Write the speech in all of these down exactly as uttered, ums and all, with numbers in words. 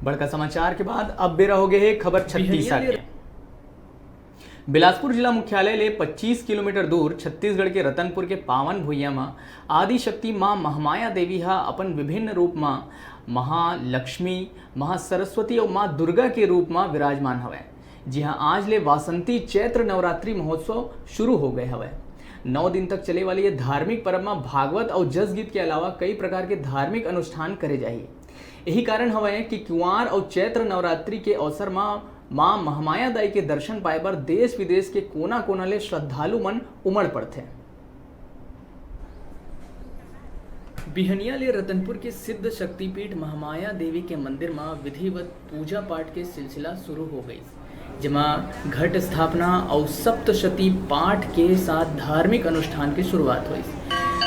बड़का समाचार के बाद अब बेरा हो गए हे खबर छत्तीस के। बिलासपुर जिला मुख्यालय ले पच्चीस किलोमीटर दूर छत्तीसगढ़ के रतनपुर के पावन भुइयां म आदिशक्ति मां महामाया देवी ह अपन विभिन्न रूप म महालक्ष्मी, महासरस्वती अउ मां दुर्गा के रूप म विराजमान हवय। जिहां आज ले वासंती चैत्र नवरात्रि महोत्सव शुरू हो गए हवय। नौ दिन तक चले वाले ये धार्मिक परब म भागवत अउ जसगीत के अलावा कई प्रकार के धार्मिक अनुष्ठान करे जाही। यही कारण हवय कि कुंवार अउ चैत्र नवरात्रि के अवसर म मां महामाया दाई के दर्शन पाए बर देश विदेश के कोना-कोना ले श्रद्धालु मन उमड़ पड़थे। बिहनिया ले रतनपुर के सिद्ध शक्तिपीठ महामाया देवी के मंदिर म विधिवत पूजा पाठ के सिलसिला शुरू हो गई, जेमा घट स्थापना अउ सप्तशती पाठ के साथ धार्मिक अनुष्ठान के शुरुआत हुई।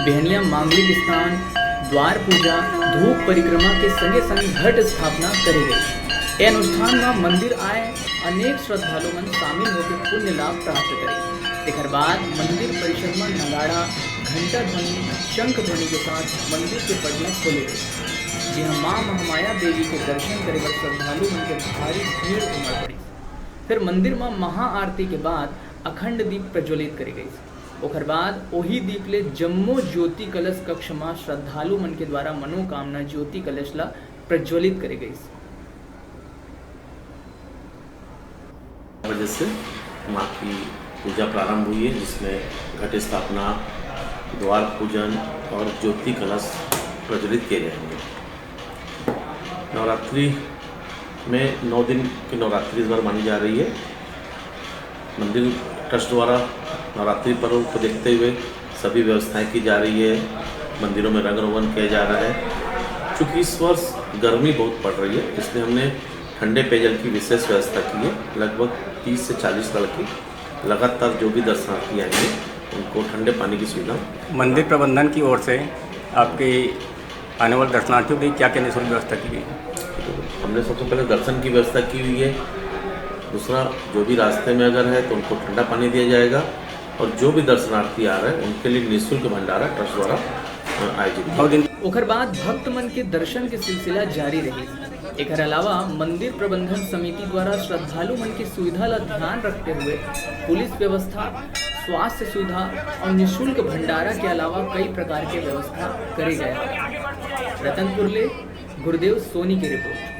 बिहनिया मांगलिक स्नान, द्वार पूजा, धूप परिक्रमा के संगे संग घट स्थापना करे गई। ए अनुष्ठान म मंदिर आए अनेक श्रद्धालु मन शामिल होकर पुण्य लाभ प्राप्त करे। एकर बाद मंदिर परिसर म नगाड़ा, घंटा ध्वनि, शंख ध्वनि के साथ मंदिर के पट ल खोले गए, जिहां मां महामाया देवी के दर्शन करे बर श्रद्धालु मन के भारी भीड़ उमड़ पड़ी। फिर मंदिर म महाआरती के बाद अखंड दीप प्रज्वलित करे गई। ओकर बाद ओही दीप ले जम्मो ज्योति कलश कक्ष म श्रद्धालु मन के द्वारा मनोकामना ज्योति कलश ल प्रज्वलित करे गई। बजे से मां की पूजा प्रारंभ हुई है, जिसमें घट स्थापना, द्वार पूजन और ज्योति कलश प्रज्वलित किए जाएंगे। नवरात्रि में नौ दिन की नवरात्रि इस बार मानी जा रही है। मंदिर ट्रस्ट द्वारा नवरात्रि पर्व को देखते हुए सभी व्यवस्थाएं की जा रही है। मंदिरों में रंग रोगन किया जा रहा है। चूँकि इस वर्ष गर्मी बहुत पड़ रही है, इसलिए हमने ठंडे पेयजल की विशेष व्यवस्था की है। लगभग तीस से चालीस लड़के लगातार जो भी दर्शनार्थी आएंगे, उनको ठंडे पानी की सुविधा। मंदिर प्रबंधन की ओर से आपके आने वाले दर्शनार्थियों के लिए क्या क्या निःशुल्क व्यवस्था की गई है? हमने सबसे पहले दर्शन की व्यवस्था की हुई है। दूसरा, जो भी रास्ते में अगर है तो उनको ठंडा पानी दिया जाएगा, और जो भी दर्शनार्थी आ रहे हैं उनके लिए निःशुल्क भंडारा ट्रस्ट द्वारा, अ, आयोजित किया। ओकर बाद भक्त मन के दर्शन के सिलसिला जारी रही। एकर अलावा मंदिर प्रबंधन समिति द्वारा श्रद्धालु मन की सुविधा ला ध्यान रखते हुए पुलिस व्यवस्था, स्वास्थ्य सुविधा और निःशुल्क भंडारा के अलावा कई प्रकार के व्यवस्था करे गए। रतनपुर ले गुरुदेव सोनी की रिपोर्ट।